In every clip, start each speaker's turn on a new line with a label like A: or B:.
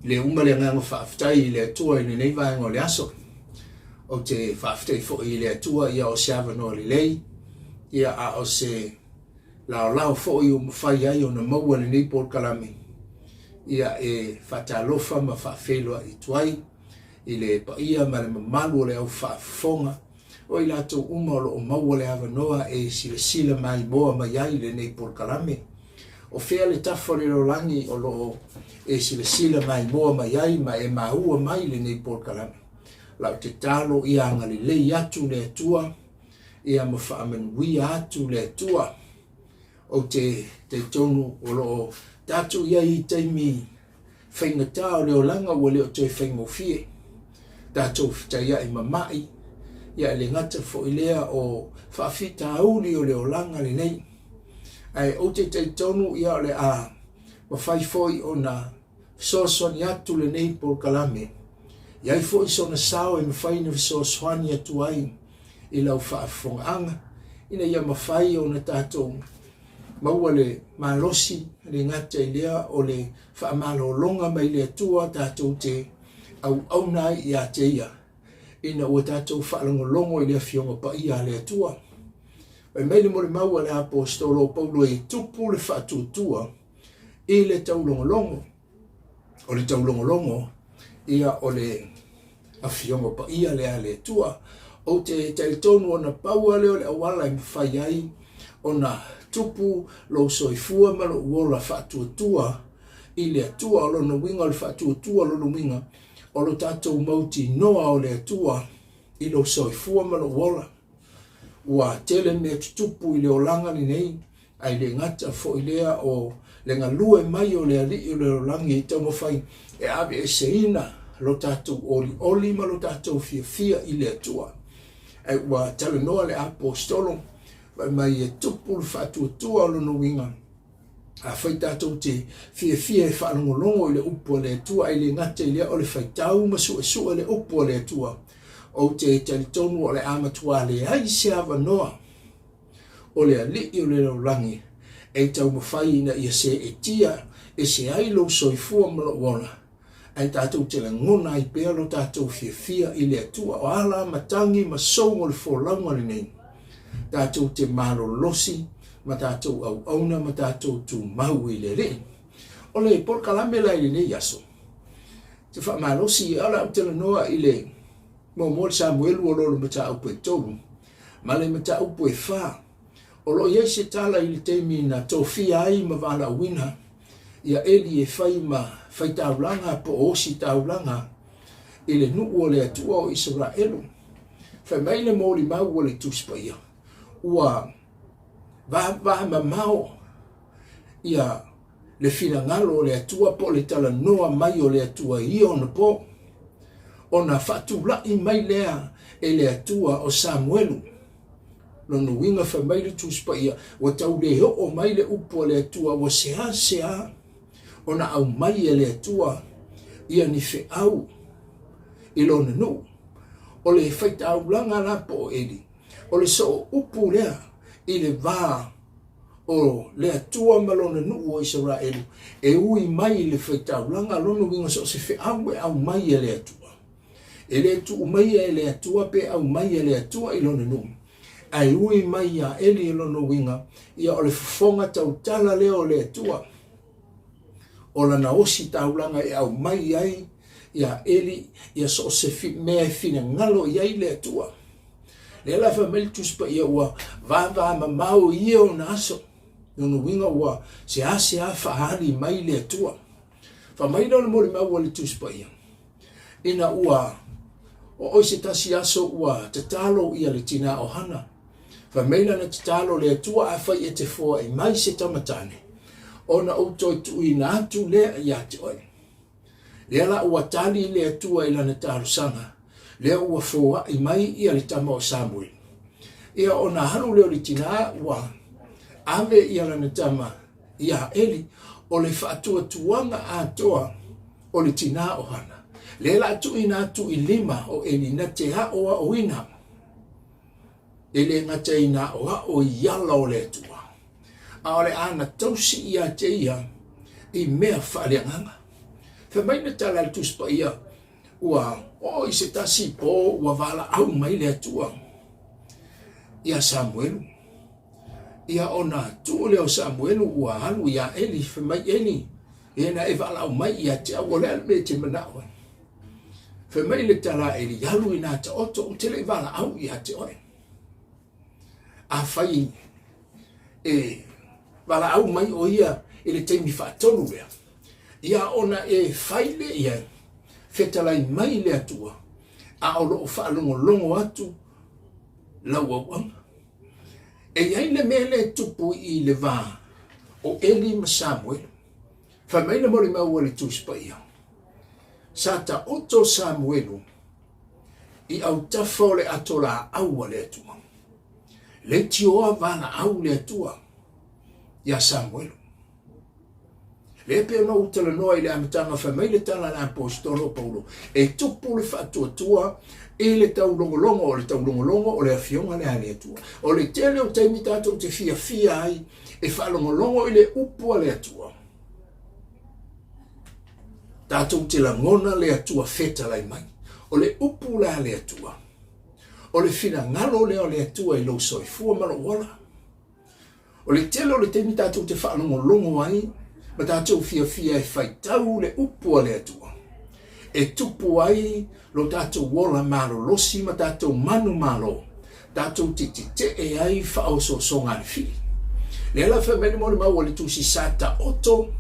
A: Le uma le agaga faafetai i le Atua i lenei vaega o le aso. Ou te faafetai foi i le Atua ia o se avanoa lelei, ia a o se laolao foi ua mafai ai ona maua lenei polokalame, ia e faatalofa ma faafeiloai atu ai i le paia ma le mamalu o le au faafofoga o i latou uma o lo o maua le avanoa e silasila maimoa mai ai i lenei polokalame. O fea le tafa o le lalolagi o lo o e silasila maimoa mai ai ma e maua mai lenei polokalame? Lau tatalo ia agalelei atu le Atua, ia ma faamanuia atu le Atua. Ou te talitonu o lo o tatou i ai i taimi faigata o le olaga ua le o toe faigofie. Tatou fetaiai ma ma'i, ia e le gata foi lea o faafitauli o le olaga lenei. Ae ou te talitonu ia o le a mafai foi ona fesoasoani atu lenei polokalame. I ai foi sona sao e mafai ona fesoasoani atu ai i lau faafofogaaga ina ia mafai ona tatou maua le malosi, e le gata i lea o le faamalologa mai le Atua tatou te auauna ai ia te Ia ina ua tatou faalogologo i le Afioga Paia a le Atua. Fai mai le molimau a le Aposetolo o Paulo e tupu le faatuatua i le taulogologo. O le taulogologo, ia o le Afioga Paia lea a le Atua. Ou te talitonu ona pau lava lea o le auala e mafai ai ona tupu lou soifua ma lou ola faatuatua i le Atua. O lona uiga o le faatuatua, o lona uiga o lo tatou mautinoa o le Atua i lou soifua ma lou ola. Ua tele mea tutupu i le olaga lenei, Ae le gata foi lea o le galue mai o le Alii o le lalolagi e taumafai e aveeseina lo tatou olioli ma lo tatou fiafia i le Atua. Ae ua talanoa le Aposetolo, fai mai e tupu le faatuatua o lona uiga, afai tatou te fiafia e faalogologo i le upu a le Atua, ae le gata i lea o le faitau ma suesue le upu a le Atua, ou te talitonu o le a matua leai se avanoa o le Alii o le lalolagi e taumafai ina ia seetia ese ai lou soifua ma lou ola, ae tatou te lagona ai pea lo tatou fiafia i le Atua. O a la matagi ma sou o le folauga lenei, tatou te malolosi ma tatou auauna ma tatou tumau i le Alii. O le polokalame la i lenei aso, te faamalosi, o le a ou talanoa i le muamua le Samuelu o lo o le mataupu e 3, ma le mataupu e fa. O lo o i ai se tala i le taimi na tofia ai ma valaauina ia Eli e fai ma faitaulaga po o ositaulaga i le nuu o le Atua o Isaraelu. Fai mai le molimau o le Tusi Paia, ua vavamamao ia le finagalo o le Atua po o le talanoa mai o le Atua i ia ona po, ona faatulai mai lea e le Atua o Samuelu. Lona uiga fai mai le Tusi Paia, ua tau le oo mai le upu a le Atua, ua seasea ona aumai e le Atua ia ni feau i lona nuu. O le faitaulaga la po o Eli, o le soo upu lea i le va o le Atua ma lona nuu o Isaraelu e ui mai i le faitaulaga, lona uiga so o se feau e aumai e le Atua. E le tuu maia e le Atua pe aumai e le Atua i lona nuu, ae ui mai iā Eli lona uiga, ia o le fofoga tautala lea o le Atua, o lana ositaulaga e aumai ai iā Eli ia so o se mea e finagalo i ai le Atua. Lea la fai mai le Tusi Paia ua vavamamao i ia ona aso. Lona uiga ua seasea faaali mai le Atua. Fai mai lea o le molimau a le Tusi Paia, ina ua oo i se tasi aso ua tatalo ia le tinā o Hana. Fai mai lana tatalo, Le Atua, afai e te foai mai se tama tāne, ona ou toe tuuina atu lea ia te oe. Lea la ua tali le Atua i lana talosaga, lea ua foai mai ia le tama o Samuele. Ia ona alu lea o le tinā ua ave ia lana tama iā Eli, o le faatuatuaga atoa o le tinā o Hana. Lea la tuuina atu i lima o Eli na te aʻoaʻoina e le gata ina aʻoaʻo i ala o le Atua, a o le a na tausi ia te ia i mea faaleagaga. Fai mai le tala a le Tusi Paia, ua oo i se tasi po ua valaau mai le Atua ia Samuelu. Ia ona tuu lea o Samuelu ua alu ia Eli, fai mai Eli, ia na e valaau mai ia te au, o le a le mea e te manao ai? Fai mai le tala a Eli, alu ina taoto, ou te le i valaau ia te oe. Afai e valaau mai o ia i le taimi faatolu lea, ia ona e fai lea i ai, fetalai mai le Atua, a o lo o faalogologo atu lau auauna. E i ai le mea lea e tupu i le va o Eli ma Samuelu. Fai mai le molimau a le Tusi Paia, sa taoto Samuelu i autafa o le ato laau a le Atua. Leitioa valaau le Atua iā Samuelu. Lea pei ona ou talanoa i le amataga fai mai le tala a le Aposetolo o Paulo, e tupu le faatuatua i le taulogologo, o le taulogologo o le Afioga lea a le Atua. O le tele o taimi tatou te fiafia ai e faalogologo i le upu a le Atua, tatou te lagona le Atua fetalai mai. O le upu la a le Atua, o le finagalo lea o le Atua i lou soifua ma lou ola. O le tele o le taimi tatou te faalogologo ai ma tatou fiafia e faitau le upu a le Atua, e tupu ai lo tatou ola malolosi ma tatou manumalo, tatou te tetee ai faaosoosoga a le fili. Lea la fai mai le molimau a le Tusi sa taoto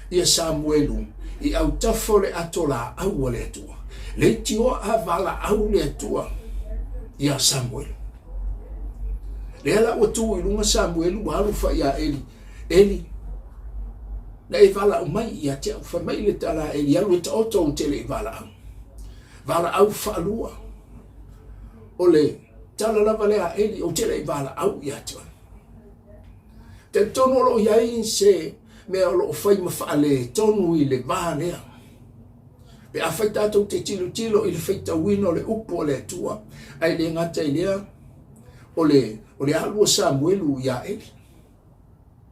A: ia Samuelu i autafa o le ato laau a le Atua. Leitioa a valaau le Atua ia Samuelu. Lea la ua tu i luga Samuelu ua alu fai ia Eli, Eli, na e valaau mai ia te au. Fai mai le tala a Eli, alu e taoto ou te le i valaau. Valaau faalua. O le tala lava lea a Eli, ou te le i valaau ia te oe. Talitonu o lo o i ai se mea o lo o fai ma faaletonu i le va lea. Pe afai tatou te tilotilo i le faitauina o le upu a le Atua, ae le gata i lea, o le, o le alu o Samuelu ia Eli.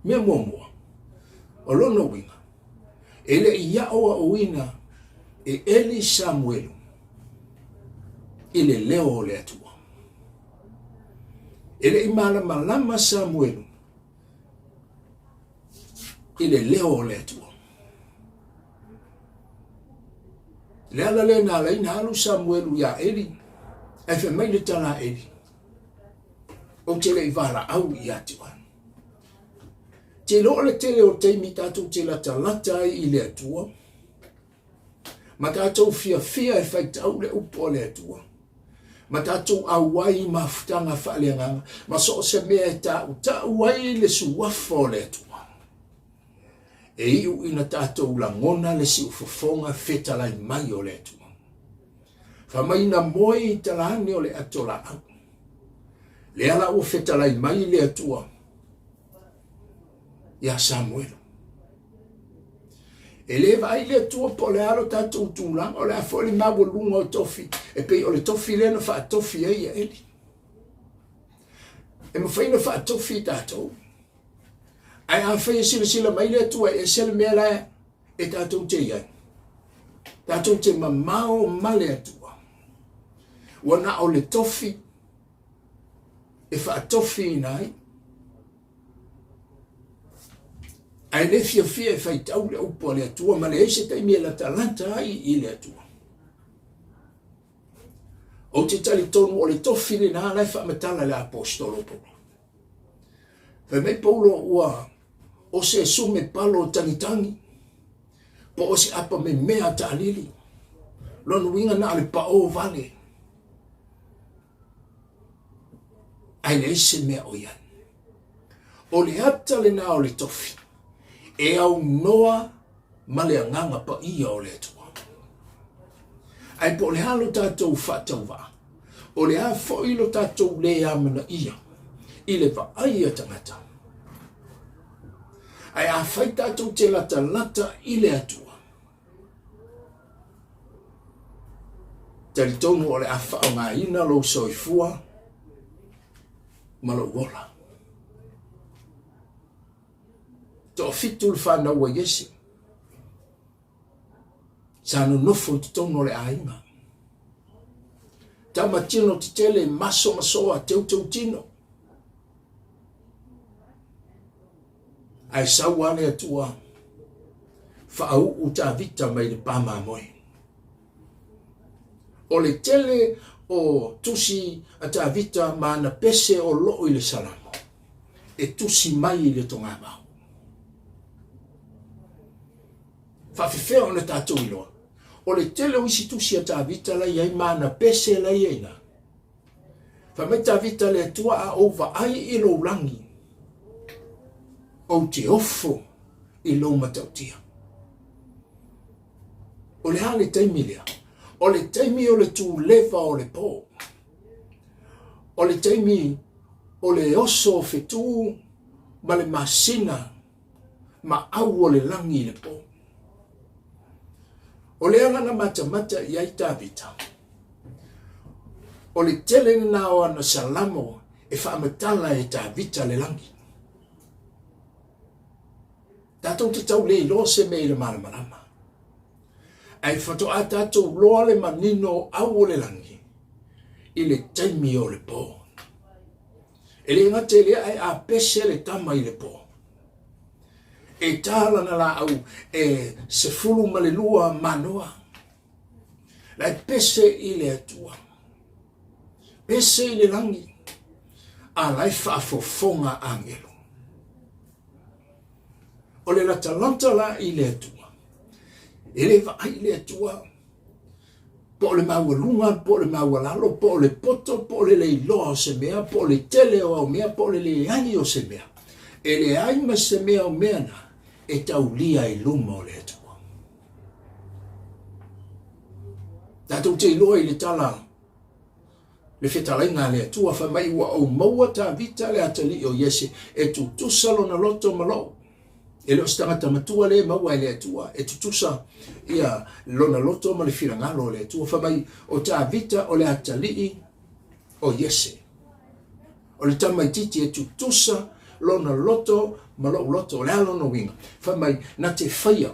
A: Mea muamua, o lona uiga, e le i aoaoina e Eli Samuelu i le leo o le Atua. E le i malamalama Samuelu i le leo o le Atua. Le ala lea na ala ai na alu Samuelu iā Eli, ae fai mai le tala a Eli, Ou te le i valaau ia te oe. Te iloa o le tele o taimi tatou te latalata ai i le Atua, ma tatou fiafia e faitau le upu a le Atua, ma tatou auai i mafutaga faaleagaga, ma so o se mea e tautau ai le suafa o le Atua. E iu ina tatou lagona le siufofoga fetalai mai o le Atua. Fai mai na moe i talaane o le ato laau. Lea la ua fetalai mai le Atua ia Samuelu. E le vaai le Atua po o le a lo tatou tulaga, o le a foi le maualuga o tofi, e pei o le tofi lea na faatofi ai ia Eli. E mafai ona faatofi tatou. Ae afai e silasila mai le Atua e ese le mea la e tatou te i ai, tatou te mamao ma le Atua, ua na o le tofi e faatofiina ai, ae le fiafia e faitau le upu a le Atua ma leai se taimi e latalata ai i le Atua. Ou te talitonu o le tofi lena la e faamatala e le Aposetolo Paulo. Fai mai Paulo ua o se sume palo tagitagi, po o se apa memea taalili. Lona uiga na o le paō wale. Ae leai se mea o i ai. O le ata lena o le tofi, e aunoa ma le Agaga Paia o le Atua. Ae po o le a lo tatou faatauvaa, o le a foi lo tatou lē amanaia i le vaai a tagata, ae afai tatou te latalata i le Atua, talitonu o le a faaaogaina lou soifua ma lou ola. Toafitu le fanau a Iese. Sa nonofo i totonu o le aiga. Tama tino tetele, masomasoa, teuteu tino. Ae sau lava le Atua, faauu Tavita mai le pa mamoe. O le tele o tusi a Tavita ma ana pese o loo i le Salamo, e tusi mai i le togavao. Faafefea ona tatou iloa? O le tele o isi tusi a Tavita la i ai ma ana pese la i ai ina. Fai mai Tavita, Le Atua, a ou vaai i lou lagi, ou te ofo i lou matautia. O le a le taimi lea? O le taimi o le tuleva o le pō. O le taimi o le oso o fetū ma le masina ma au o le lagi i le pō. O le ala na matamata i ai Tavita, o le tele lena o ana salamo e faamatala e Tavita le lagi. Tatou te tau le iloa se mea i le malamalama. Ae faatoa tatou loa le manino o au o le lagi i le taimi o le pō. E le gata i lea ae apese le tama i le pō. E tā lana laau e 12 manoa. La e pese i le Atua. Pese i le lagi. A la e faafofoga agelo. O le latalata la i le Atua. E le vaai le Atua po o le maualuga, po o le maualalo, po o le poto, po o le leiloa o se mea, po o le tele o au mea, po o le leai o se mea. E leai ma se mea o mea na e taulia i luma o le Atua. Tatou te iloa i le tala le fetalaiga a le Atua, fai mai ua ou maua Tavita le atalii o Iese e tutusa lona loto ma lou. E le o se tagata matua lea e maua e le Atua e tutusa ia lona loto ma le finagalo o le Atua. Fai mai o Tavita o le atalii o Iese. O le tamaititi e tutusa lona loto ma lou loto. O le a lona uiga? Fai mai na te faia.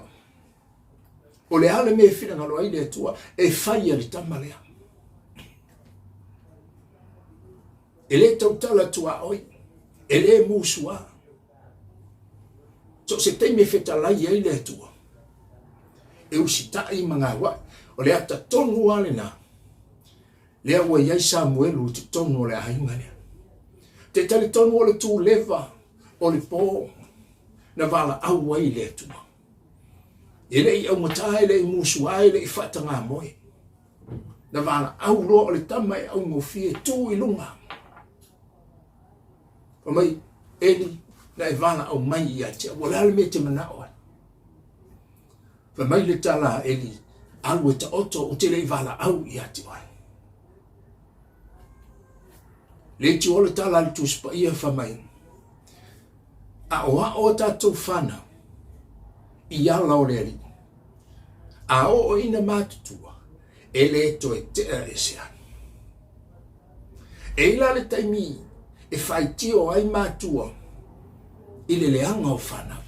A: O le a le mea e finagalo ai le Atua e faia le tama lea. E le tautala tuaoi, e le musuā. So o se taimi e fetalai ai le Atua, e usitai ma gauai. O le ata tonu lava lena, lea ua i ai Samuelu i totonu o le aiga lea. Te talitonu o le tuleva o le pō na valaau ai le Atua. E le i augata, e le i musuā, e le i faatagamoe. Na valaau loa o le tama e augofie tu i luga. Fai mai, Eli, na e valaau mai ia te au, o le a le mea e te manao ai? Fai mai le tala a Eli, alu e taoto, ou te le i valaau ia te oe. Le tio le tala a le Tusi Paia fai mai, Aʻoaʻo a tatou fanau i ala o le Alii, a oo ina matutua, e le toe tea ese ai. E i la le taimi e faitio ai matua i le leaga o fanau.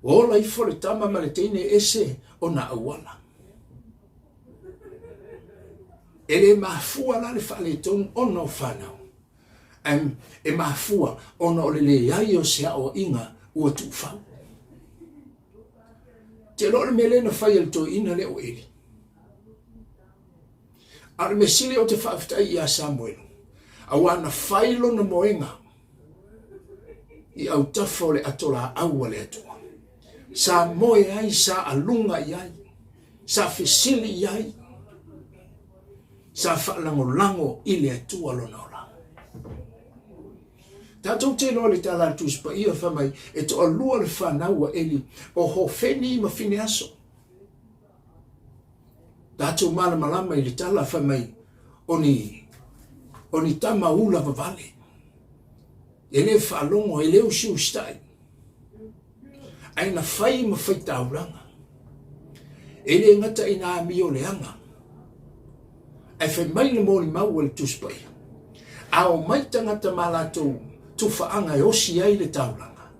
A: Ua ola ifo le tama ma le teine ese ona auala. E le mafua la le faaletonu ona o fanau, ae e mafua ona o le leai o se aoaiga ua tuufau. Te iloa o le mea lea na fai e le toeaina lea o Eli. A o le mea sili ou te faafetai ia Samuelu, auā na fai lona moega i autafa o le atolaau a le Atua. Sa moe ai, sa aluga i ai, sa fesili i ai, sa faalagolago i le Atua lona olaga. Tatou te iloa le tala a le Tusi Paia fai mai, e toalua le fanau a Eli, o Hofeni ma Fineaso. Tatou malamalama i le tala fai mai, o ni, o ni tama ula vavale. E le faalogo, e le usiusitai. Ae na fai ma faitaulaga. E le gata i nā amio leaga, ae fai mai le molimau a le Tusi Paia, a omai tagata ma latou tufaaga e osi ai le taulaga.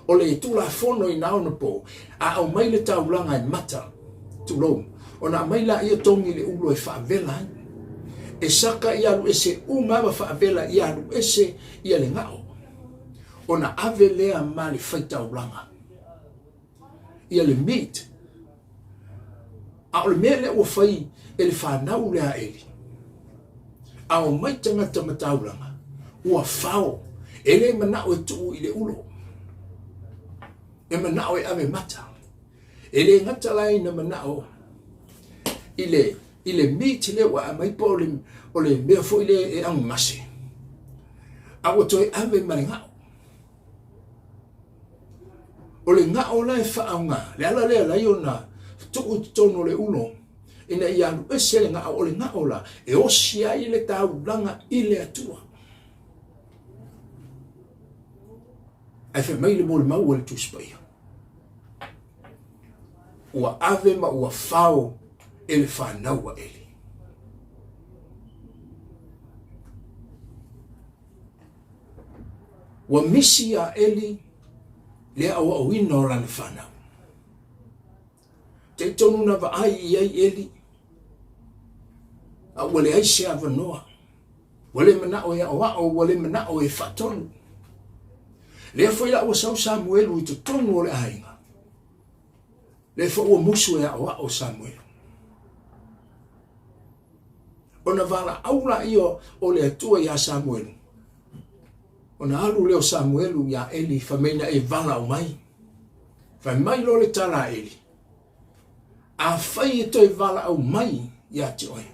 A: O le Tulafono i na onapo, a aumai le taulaga e mata, tulou, ona aumai laia togi le ulo e faavela ai. E saka ia alu ese uma ma faavela ia alu ese ia le gao, ona ave lea ma le faitaulaga ia le meat. A o le mea lea ua fai e le fanau lea a Eli, a omai tagata ma taulaga, ua fao, e le manao e tuu i le ulo, e manao e ave mata. E le gata la ina manao i le, i le meat lea ua aumai po o le, o le mea foi lea e anogase, a ua toe ave ma le gao. O le gao la e faaaoga, le ala lea lai ona tuu i totonu o le ulo, ina ia alu ese le gao, o le gao la e osi ai le taulaga i le Atua. Ae fai mai le molimau a le Tusi Paia, ua ave ma ua fao e le fanau a Eli. Ua misi iā Eli le aoaoina o lana fanau. Talitonu na vaai i ai Eli, a ua leai se avanoa. Ua le manao e aoao, ua le manao e faatonu. Lea foi la ua sau Samuelu i totonu o le aiga. Lea foi ua musu e aoao Samuelu. Ona valaau laia o le Atua iā Samuelu. Ona alu lea o Samuelu iā Eli, fai mai na e valaau mai. Fai mai loa le tala a Eli, Afai e toe valaau mai ia te oe,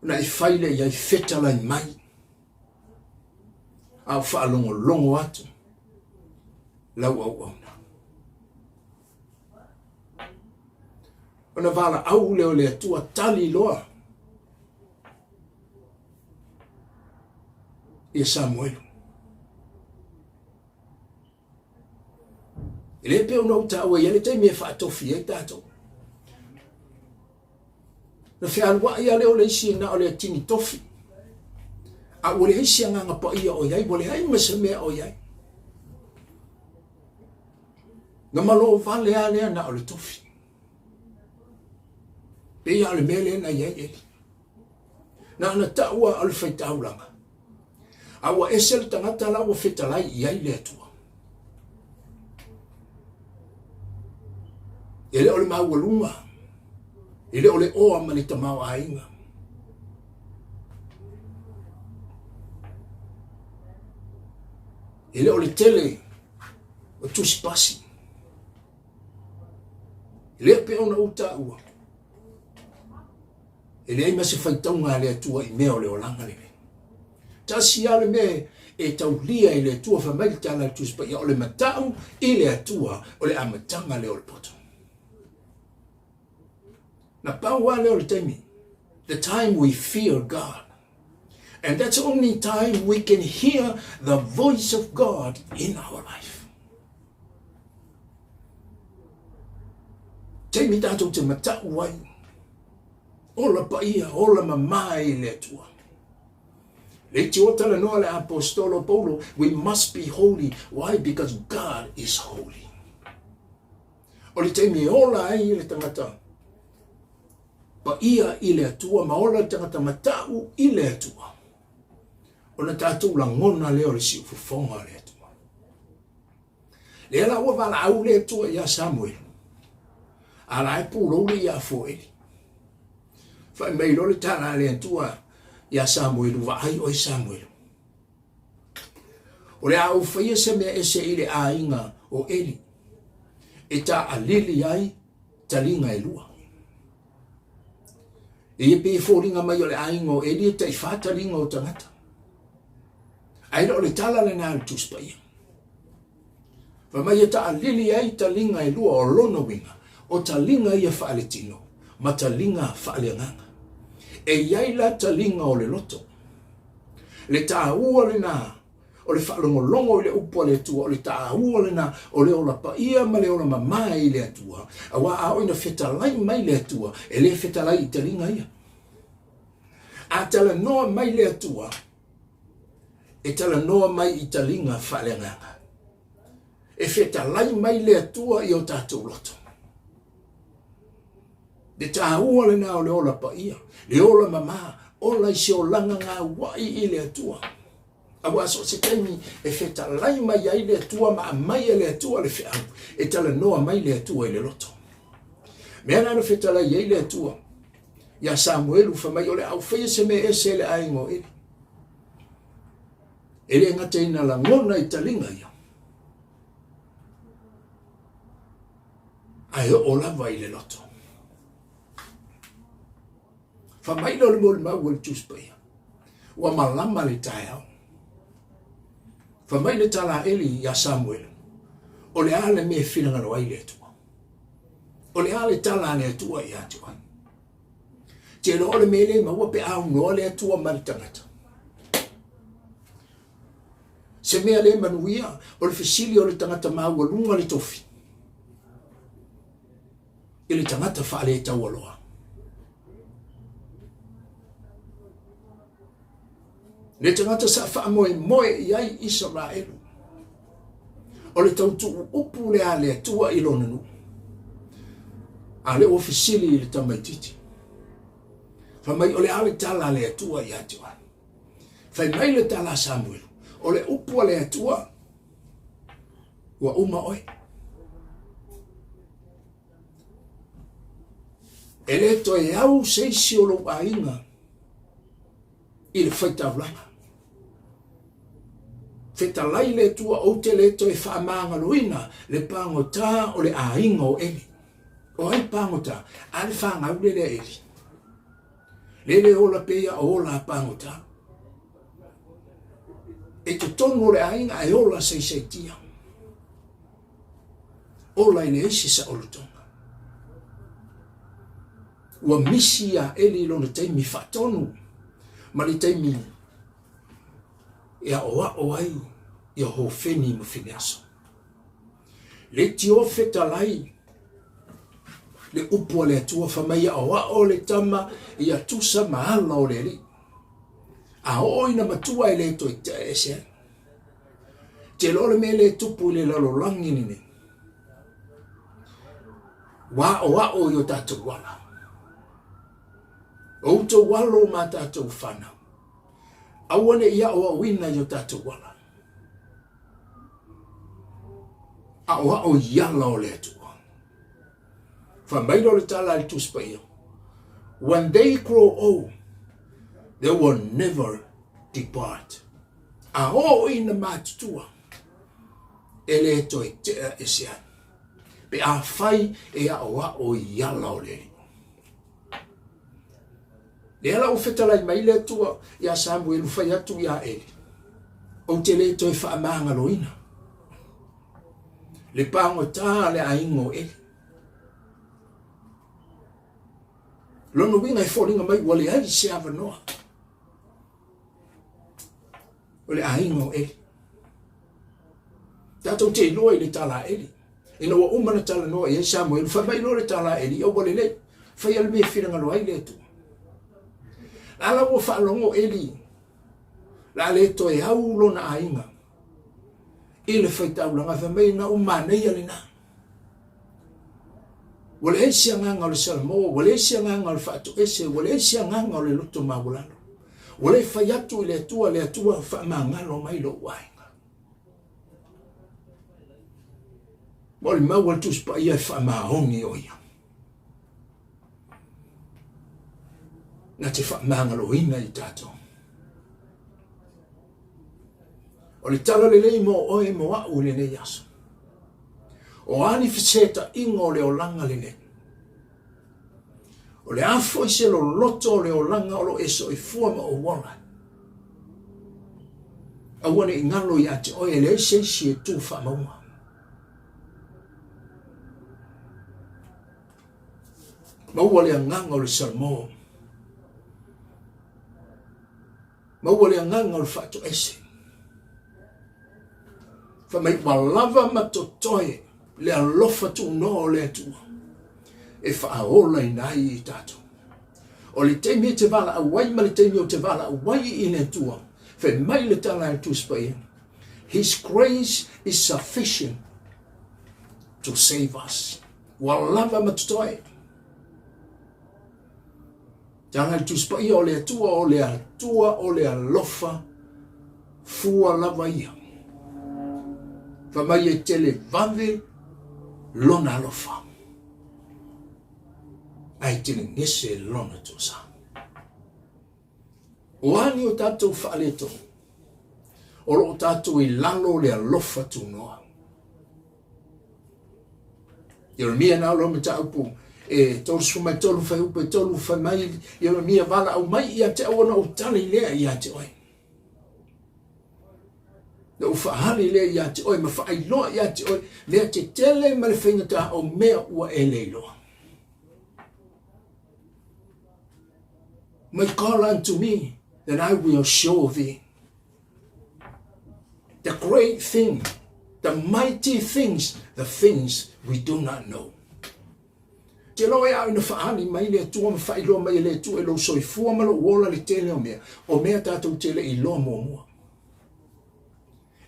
A: ona e fai lea i ai, fetalai mai, a o faalogologo atu lau auauna. Ona valaau lea o le Atua, tali loa ia Samuelu. E le pei ona ou taua i ai le taimi e faatofi ai tatou. Na fealuai lava lea o le isi na o le atini tofi. A ua leai se agaga paia o i ai, ua leai ma se mea o i ai. Na malo vale lava lea na o le tofi. Pei lava o le mea lea na i ai Eli. Na ona tau lava o le faitaulaga. A ua ese le tagata la ua fetalai i ai le Atua. E le o le maualuga, e le o le oa ma le tamaoaiga. E le o le tele o tusipasi. E le pei ona ou taua, e leai ma se faitauga a le Atua i mea o le olaga lenei. Tasi lava le mea e taulia i le Atua, fai mai le tala a le Tusi Paia, o le matau i le Atua, o le amataga lea o le poto. Na pau lava lea o le taimi. The time we fear God. And that's only time we can hear the voice of God in our life. Taimi tātou te matau ai, ola paia, ola mamae i le Atua. Le iti o talanoa le apostolo Paulo, we must be holy. Why? Because God is holy. O le taimi e ola ai le tangata paia i le Atua ma ola le tangata matau i le Atua, ona tatou lagona lea o le siufofoga o le Atua. Lea la ua valaau le Atua iā Samuelu, a la e pulou le ia afua o Eli. Fai mai loa le tala a le Atua iā Samuelu, Vaai oe Samuelu, o le a ou faia se mea ese i le aiga o Eli, e taalili ai taliga e lua. E ia pei e foliga mai o le aiga o Eli e taifā taliga o tagata. Ae le o le tala lena a le Tusi Paia. Fai mai e taalili ai taliga e lua o lona uiga, o taliga ia faaletino ma taliga faaleagaga. E i ai la taliga o le loto. Le taua lena o le faalogologo i le upu a le Atua, o le taua lena o le ola paia ma le ola mamae i le Atua, aua a oo ina fetalai mai le Atua, e le fetalai i taliga ia. A talanoa mai le Atua, e talanoa mai i taliga faaleagaga. E fetalai mai le Atua i o tatou loto. Le taua lena o le ola paia, le ola mamā, ola i se olaga gaua'i i le Atua. Aua so o se taimi e fetalai mai ai le Atua ma aumai e le Atua le feau, e talanoa mai le Atua i le loto. Mea la na fetalai ai le Atua iā Samuelu fai mai o le a ou faia se mea ese i le aiga o Eli. E le gata ina lagona i taliga ia, ae oo lava i le loto. Fai mai lea o le molimau a le Tusi Paia, ua malama le taeao. Fai mai le tala a Eli iā Samuelu, O le a le mea e finagalo ai le Atua? O le a le tala a le Atua ia te oe? Te iloa o le mea lea e maua pe aunoa le Atua ma le tagata. Se mea le manuia, o le fesili o le tagata maualuga le tofi i le tagata faaletaualoa. Le tagata sa faamoemoe i ai Isaraelu. O le tautuu upu lea a le Atua i lona nuu. A lea ua fesili i le tamaitiiti. Fai mai, o le a le tala a le Atua ia te oe? Fai mai le tala a Samuelu, o le upu a le Atua, ua uma oe. E le toe au se isi o lou aiga i le faitaulaga. Fetalai le Atua, ou te le toe faamagaloina le pagota o le aiga o Eli. O ai pagota? A le fanau lea lea Eli. Le le ola pei a ola a pagota. E totonu o le aiga ae ola saisaitia. Ola i le isi saolotoga. Ua misi iā Eli i lona taimi faatonu ma le taimi e aʻoaʻo ai ia Hofeni ma Fineasa. Leitio fetalai le upu a le Atua fai mai aʻoaʻo le tama ia tusa ma ala o le Alii. A oo ina matua e le toe tea ese ai. Te iloa le mea lea e tupu i le lalolagi lenei. Ua aʻoaʻo i o tatou ala. O outou alo ma tatou fanau. Aua ne i aʻoaʻoina i o tatou ala. Aʻoaʻo i ala o le Atua. Fai mai lea o le tala a le Tusi Paia, When they grow old, they will never depart. A oo ina matutua, e le toe tea ese ai. Pe afai e aʻoaʻo i ala o le Alii. Lea la ua fetalai mai le Atua iā Samuelu fai atu iā Eli, Ou te le toe faamagaloina le pagota a le aiga o Eli. Lona uiga e foliga mai ua leai se avanoa o le aiga o Eli. Tatou te iloa i le tala a Eli. Ina ua uma na talanoa i ai Samuelu, fai mai loa le tala a Eli, ua lelei, faia le mea e finagalo ai le Atua. A la ua faalogo Eli, le a le toe au lona aiga i le faitaulaga, fai mai na ou manaia lena. Ua leai se agaga o le Salamo, ua leai se agaga o le faatoese, ua leai se agaga o le loto maualalo. Ua le fai atu i le Atua, le Atua faamagalo mai lou aiga. Molimau a le Tusi Paia e faamaoni o ia. Na te faamagaloina i tatou. O le tala lelei mo oe mo a'u i lenei aso. O a ni fesetaiga o le olaga lenei? O le a foi se loloto o le olaga o lo o e soifua ma ou ola ai? Aua ne i galo ia te oe e leai se isi e tu faamauga. Maua le agaga o le Salmo. Maua le agaga o le faatoese. Fai mai ua lava ma totoe le alofa tuunoa o le Atua e faaolaina ai i tatou. O le taimi e te valaau ai ma le taimi ou te valaau ai i le Atua, fai mai le tala a le Tusi Paia, His grace is sufficient. to save us. Ua lava ma totoe. Tala i le Tusi Paia o le Atua, o le Atua o le alofa fua lava ia. Fai mai e tele vave lona alofa. Ae tele gese lona tosa. O a ni o tatou faaletonu, o lo o tatou i lalo o le alofa tunoa. Ieremia na o lau mataupu e 33 fuaiupu e 3 fai mai Ieremia valaau mai ia te au ona ou tali lea ia te oe. Na ou faaali lea ia te oe ma faailoa ia te oe mea tetele ma le faigata o mea ua e le iloa. May call unto me, then I will show thee the great thing, the mighty things, the things we do not know. Te loa e au ina faaali mai le Atua ma faailoa mai e le Atua i lou soifua ma lou ola le tele o mea, o mea tatou te le i iloa muamua.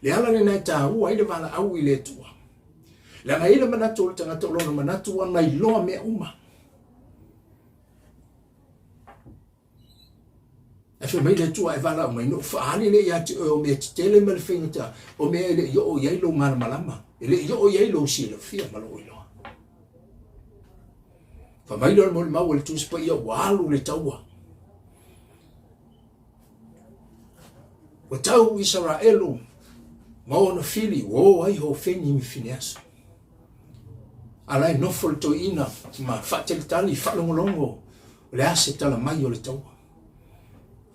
A: Le ala lena e taua ai le valaau i le Atua. Leaga e i ai le manatu o le tagata o lona manatu ua na iloa mea uma. Ae fai mai le Atua, E valaau mai, na ou faaali lea ia te oe o mea tetele ma le faigata, o mea e le i oo i ai lou malamalama, e le i oo i ai lou silafia ma lou iloa. Fai mai lea o le molimau a le Tusi Paia, ua alu le taua. Ua tau Isaraelu ma ona fili, ua o ai Hofeni ma Fineasa. A la e nofo le toeaina ma faatalitali, faalogologo, o le a se tala mai o le taua.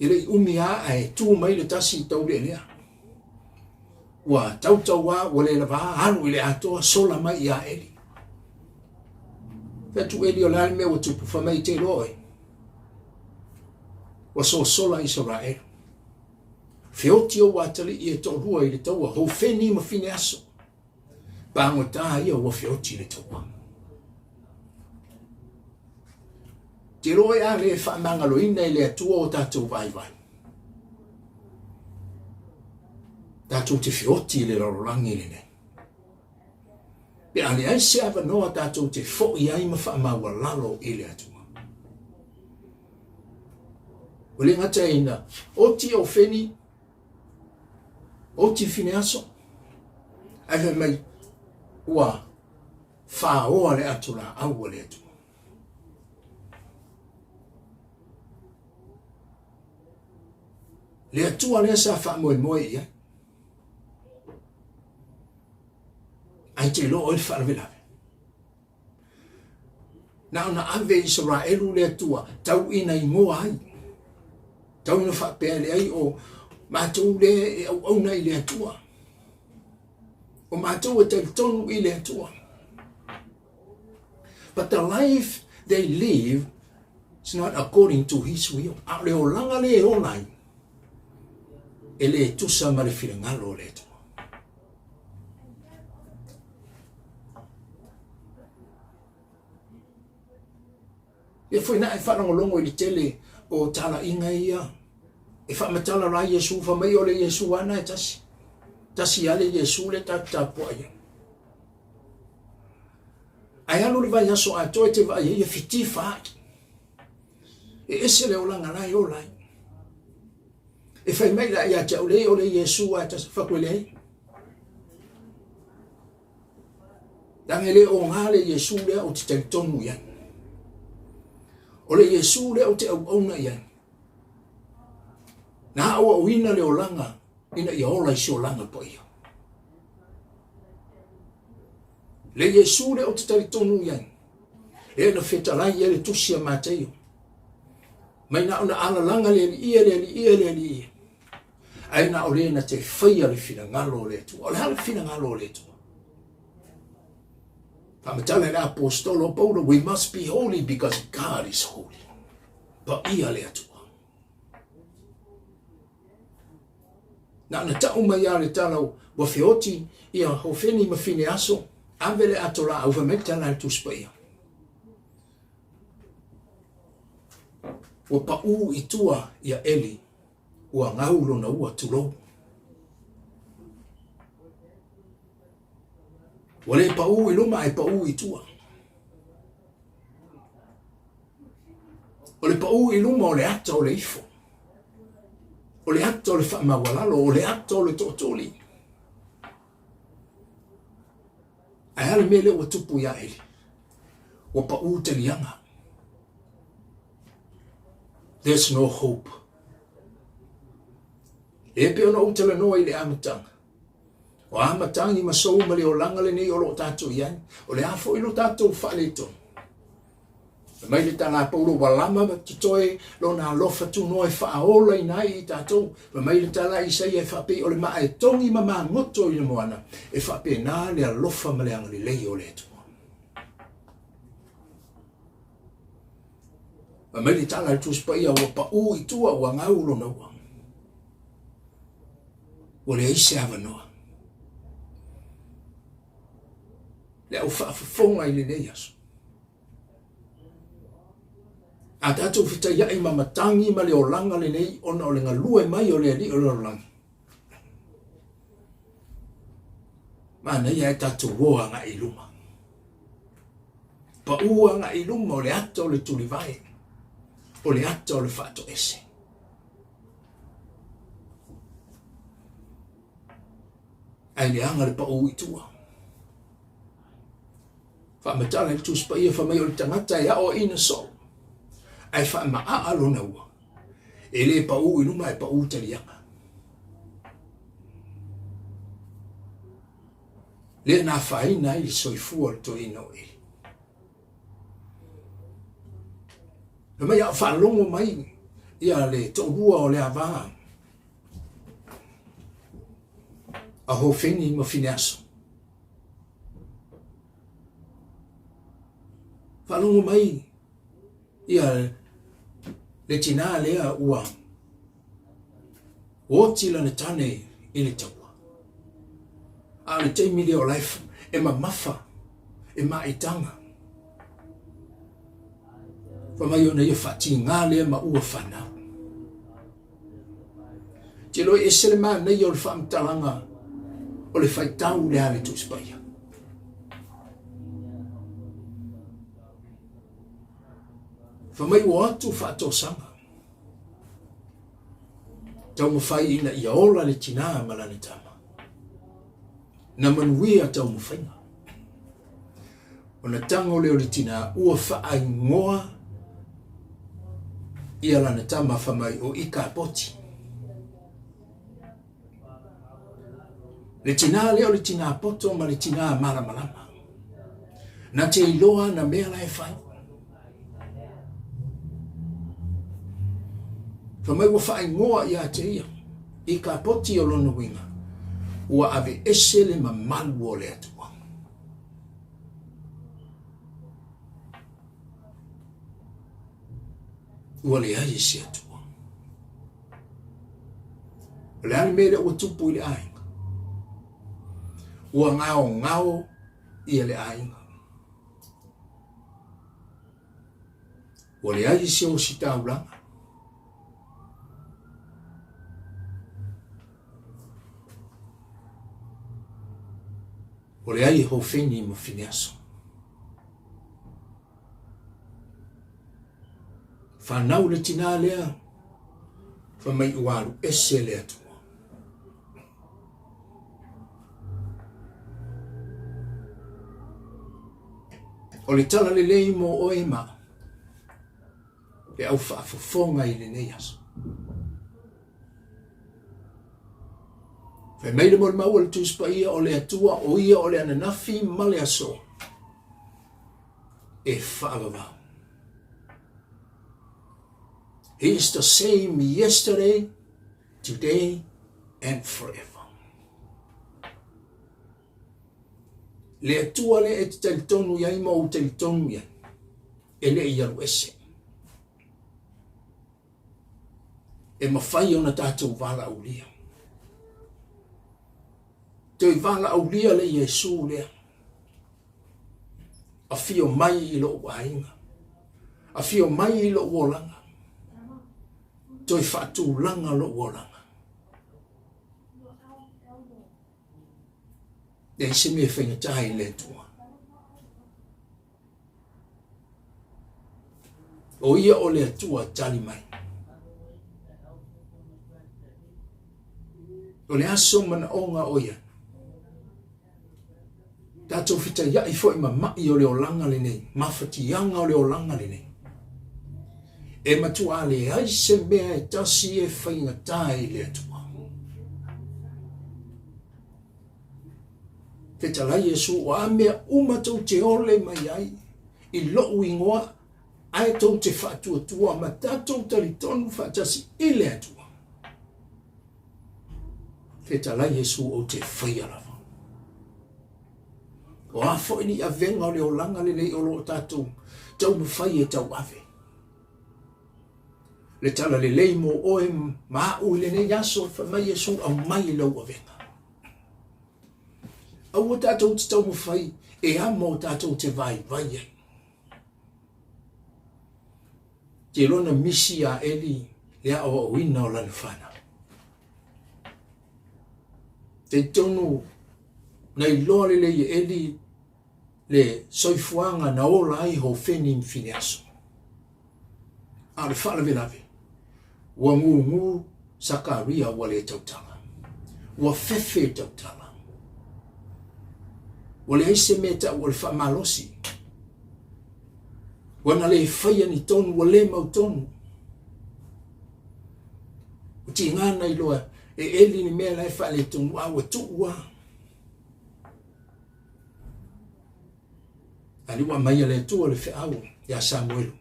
A: E le i umi lava ae tu mai le tasi i taulealea. Ua tautauā, ua le lava, alu i le atoa, sola mai ia Eli. Fai atu Eli, o le a le mea ua tupu, fai mai e te iloa oe. Ua sosola Isaraelu. Feoti ou atalii e toalua i le taua, Hofeni ma Fineaso. Pagota ia ua feoti le taua. Te loa e a le faamagaloina e le Atua o tatou vaivai. Tatou te feoti i le lalolagi lenei. Pe a leai se avanoa tatou te foi ai ma faamaualalo i le Atua. Ua le gata ina oti Hofeni, oti Fineaso, ae fai mai ua faoa le ato laau a le Atua. Le Atua lea sa faamoemoe i ai. Ae te iloa oe le faalavelave. Na ona ave Isaraelu le Atua tau ina igoa ai. Tau ina faapea leai o matou lea e auauna i le Atua. O matou e talitonu i le Atua. But the life they live is not according to his will. A o le olaga le e ola ai, e le tusa ma le finagalo o le Atua. Ia foi na e faalogologo i le tele o talaiga ia e faamatala la Iesu, fai mai o le Iesu lava na e tasi. Tasi lava le Iesu lea tatou tapuai ai. Ae alu le vaiaso atoa e te vaai ai e fitifa ai. E ese le olaga la e ola ai. E fai mai la ia te au, leai o le Iesu lava e tasi, fai atu e leai. Leaga e le oga le Iesu lea ou te talitonu i ai. O le Iesu lea ou te auauna i ai. Na auauina le olaga ina ia ola i se olaga paia. Le Iesu lea ou te talitonu i ai. Lea na fetalai i ai le tusi a Mateio. Mai na ona alalaga le Alii e, le Alii e, le Alii e. Ae na o le na te faia le finagalo o le Atua. O le a le finagalo o le Atua? Faamatala e le Aposetolo o Paulo, we must be holy because God is holy. Paia le Atua. Na ona tau mai lava le tala ua feoti ia Hofeni ma Fineaso, ave le ato laau, fai mai le tala a le Tusi Paia. Ua pau i tua ia Eli, ua gau lona ua, tulou. Ua le paʻū i luma ae paʻū i tua. O le paʻū i luma o le ata o le ifo. O le ata o le faamaualalo, o le ata o le tootuli. Ae a le mea lea ua tupu iā Eli? Ua paʻū taliaga. There's no hope. E pei ona ou talanoa i le amataga. O a matagi ma sou ma le olaga lenei o lo o tatou i ai, o le a foi lo tatou faaletonu? Fai mai le tala a Paulo, ua lama ma totoe lona alofa tunoa e faaolaina ai i tatou. Fai mai le tala a Isaia e faapei o le maa e togi ma magoto i le moana, e faapena le alofa ma le agalelei o le Atua. Fai mai le tala a le Tusi Paia, ua paʻū i tua, ua gau lona ua. Ua leai se avanoa. Le au faafofoga i lenei aso. A tatou fetaiai ma matagi ma le olaga lenei ona o le galue mai o le Alii o le lalolagi. Manaia ae tatou o agai i luma. Paʻū agai i luma o le ata o le tulivae, o le ata o le faatoese. Ae leaga le paʻū i tua. Faamatala i le Tusi Paia fai mai o le tagata e aoaina soo, ae faamaaa lona ua. E le paʻū i luma ae paʻū taliaga. Lea na afaina ai le soifua o le toeaina o Eli. Fai mai a o faalogo mai ia le toalua o le ava a Hofeni ma Fineaso. Faalogo mai ia le tinā lea ua oti lana tane i le taua. A o le taimi lea o la e mamafa, e maitaga. Fai mai ona ia faatigā lea ma ua fanau. Te iloa e ese le manaia o le faamatalaga o le faitau lea a le Tusi Paia. Fai mai ua o atu faatosaga. Taumafai ina ia ola le tinā ma lana tama. Na manuia taumafaiga. Ona tago lea o le tinā ua faaingoa ia lana tama fai mai o Ikapoti. Le tinā lea o le tinā poto ma le tinā malamalama. Na te iloa ana mea la e fai. Fai mai ua faaingoa ia te ia Ikapoti o lona uiga, ua aveese le mamalu o le Atua. Ua leai e se Atua. O le a le mea lea ua tupu i le aiga? Ua gaogao ia le aiga. Ua leai se ositaulaga. Ua leai e Hofeni ma Fineaso. Fanau le tinā lea, fai mai ua alu ese le Atua. O le tala lelei mo oe ma le au faafofoga i lenei aso. Fai mai le molimau a le Tusi Paia o le Atua o ia o le ananafi ma le aso e faavavau. He is the same yesterday, today and forever. Le Atua lea e te talitonu i ai ma ou talitonu i ai, e le i alu ese. E mafai ona tatou valaaulia. Toe valaaulia le Iesu lea. Afio mai i lou aiga. Afio mai i lou olaga. Toe faatulaga lou olaga. Leai se mea e faigata ai i le Atua. O ia o le Atua tali mai. O le aso manaoga o ia. Tatou fetaiai foi ma mai o le olaga lenei, mafatiaga o le olaga lenei. E matuā leai se mea e tasi e faigata i le Atua. Fetalai Iesu, o a mea uma tou te ole mai ai i loʻu igoa, ae tou te faatuatua ma tatou talitonu faatasi i le Atua. Fetalai Iesu, ou te faia lava. O a foi ni avega o le olaga lenei o lo o tatou taumafai e tauave. Le tala lelei mo oe ma aʻu i lenei aso, fai mai Iesu, aumai lau avega. Aua tatou te taumafai e amo tatou te vaivai ai. Te iloa na misi iā Eli le aoaoina o lana fanau. Talitonu na iloa lelei e Eli le soifuaga na ola ai Hofeni ma Fineaso. A o le faalavelave, ua gugu Sakaria ua le tautala. Ua fefe tautala. Ua leai se mea e tau o le faamalosi. Ua na le faia ni tonu, ua le mautonu. Ua tiga na iloa e Eli ni mea la e faaletonu, a ua tuu lava. A lea ua aumai e le Atua le feau ia Samuelu,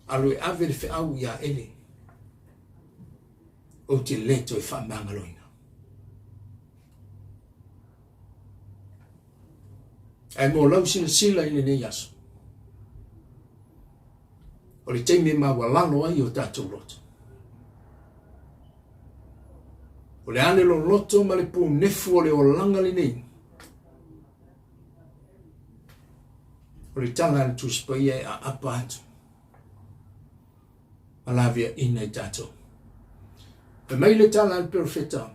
A: Alu e ave le feau ia Eli, ou te le toe faamagaloina. Ae mo lau silasila i lenei aso, o le taimi e maualalo ai o tatou loto. O le a le loloto ma le punefu o le olaga lenei, O le tala a le Tusi Paia e aapa atu ma laveaina i tatou. Fai mai le tala a le perofeta,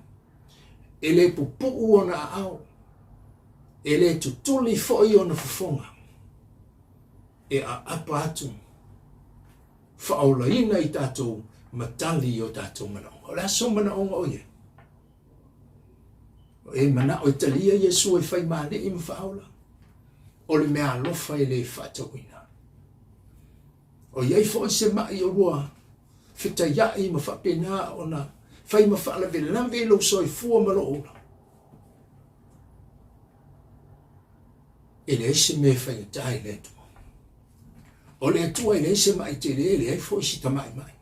A: e le pupuu ona aao, e le tutuli foi ona fofoga, e aapa atu, faaolaina i tatou ma tali i o tatou manaoga. O le a sou manaoga o i ai? O e manao e talia Iesu e fai ma Alii ma Faaola, o le meaalofa e le faatauina. O i ai foi se maʻi o lua fetaiaʻi ma faapena ona fai ma faalavelave i lou soifua ma lou ola. E leai se mea e faigata i le Atua. O le Atua e leai se maʻi tele, e leai foi se tamaʻimaʻi.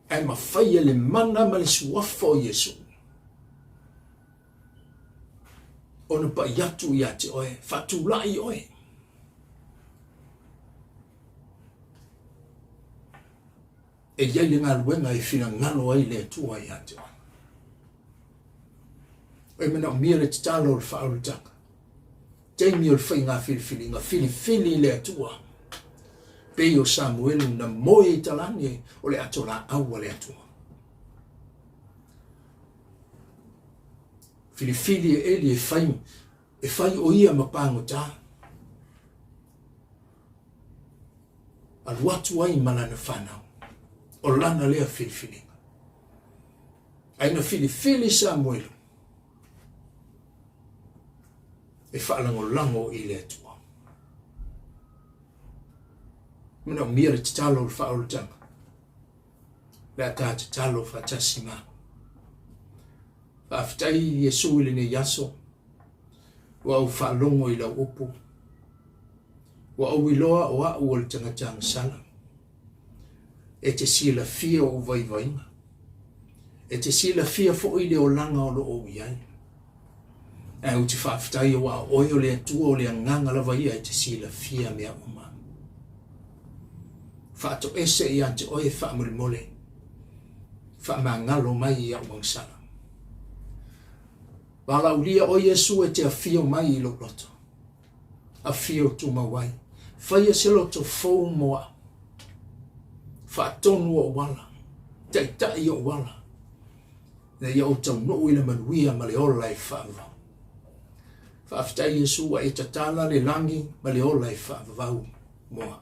A: Ae mafai e le mana ma le suafa o Iesu ona pai atu ia te oe, faatulai oe. E i ai le galuega e finagalo ai le Atua ia te oe. E manaomia le tatalo o le faaolataga. Taimi o le faiga filifiliga, filifili i le Atua. Pei o Samuelu na moe i talane o le ato laau a le Atua. Filifili e Eli e fai, e fai o ia ma pagota. Alu atu ai ma lana fanau. O lana lea filifiliga. Ae na filifili Samuelu e faalagolago i le Atua. Manaomia le tatalo o le faaolataga, le a ta tatalo faatasi ma. Faafetai Iesu i lenei aso, ua ou faalogo i lau upu, ua ou iloa o a'u o le tagata agasala. E te silafia ou vaivaiga. E te silafia foi le olaga o lo o ou i ai. Ae ou te faafetai aua o oe o le Atua o le agaga lava ia e te silafia mea uma. Faatoese ia te oe faamolemole, faamagalo mai i a'u agasala. Valaaulia oe Iesu e te afio mai i lou loto. Afio tumau ai. Faia se loto fou mo a'u. Faatonu o'u ala. Taitai o'u ala. Ina ia ou taunuu i le manuia ma le ola e faavavau. Faafetai Iesu ua e tatala le lagi ma le ola e faavavau mo au.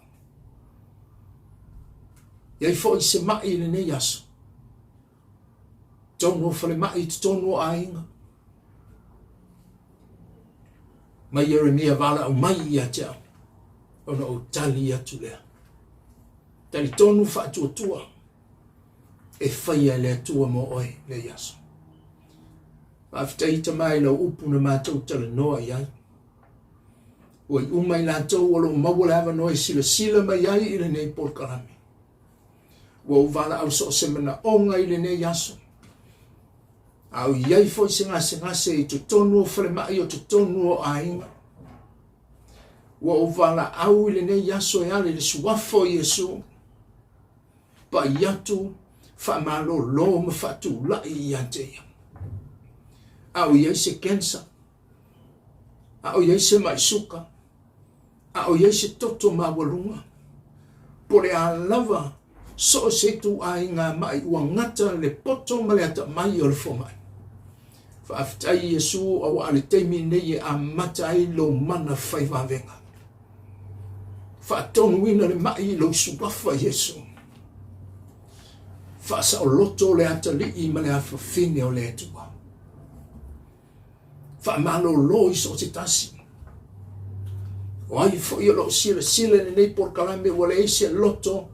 A: I ai foi se mai i lenei aso, totonu o falemai i totonu o aiga, mai Ieremia valaau mai ia te au, ona ou tali atu lea. Talitonu faatuatua e faia e le Atua mo oe lenei aso. Faafetai Tama i lau upu na matou talanoa i ai. Ua iu mai latou o lo o maua le avanoa e silasila mai ai i lenei polokalame. Ua ou valaau so o se manaoga i lenei aso. A o i ai foi se gasegase i totonu o falemai o totonu o aiga. Ua ou valaau i lenei aso e ala i le suafa o Iesu. Pai atu, faamalolo ma faatulai ia te ia. A o i ai se cancer, a o i ai se mai suka, a o i ai se toto maualuga, po o le a lava so o se ituaiga ma'i ua gata le poto ma le atamai o le fomai. Faafetai Iesu auā le taimi lenei e amata ai lou mana fai vavega. Faatonuina le ma'i i lou suafa Iesu. Faasaoloto le atalii ma le afafine o le Atua. Faamalolo i so o se tasi. O ai foi o lo o silasila i lenei polokalame ua leai se loto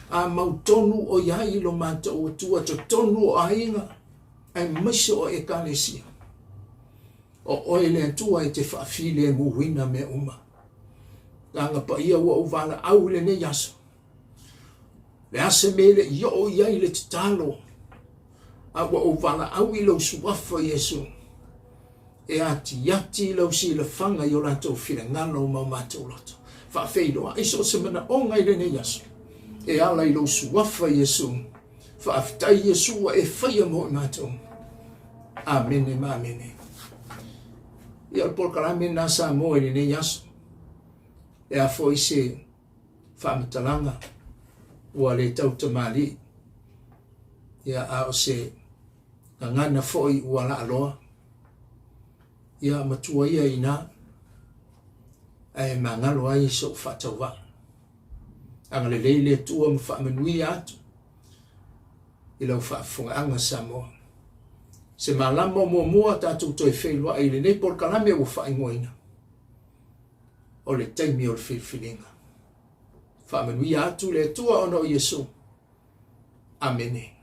A: a mautonu o i ai lo matou Atua totonu o aiga aemaise o Ekalesia. O oe le Atua e te faafilemuina mea uma. Agaga Paia ua ou valaau i lenei aso. Le a se mea e le i oo i ai le tatalo, a ua ou valaau i lou suafa Iesu, e atiati lau silafaga i o latou finagalo ma o matou loto. Faafeiloai so o se manaoga i lenei aso, e ala i lou suafa Iesu. Faafetai Iesu ua e faia mo i matou. Amene ma amene. Ia o le polokalame lena Samoa i lenei aso. E a foi se faamatalaga ua le tau tamalii. Ia a o se gagana foi ua laaloa. Ia matua ia ina ae magalo ai sou faatauvaa. Agalelei le Atua ma faamanuia atu i lau faafofogaaga Samoa. Se malama o muamua tatou toe feiloai i lenei polokalame ua faaigoaina o le taimi o le filifiliga. Faamanuia atu le Atua ona o Iesu. Amene.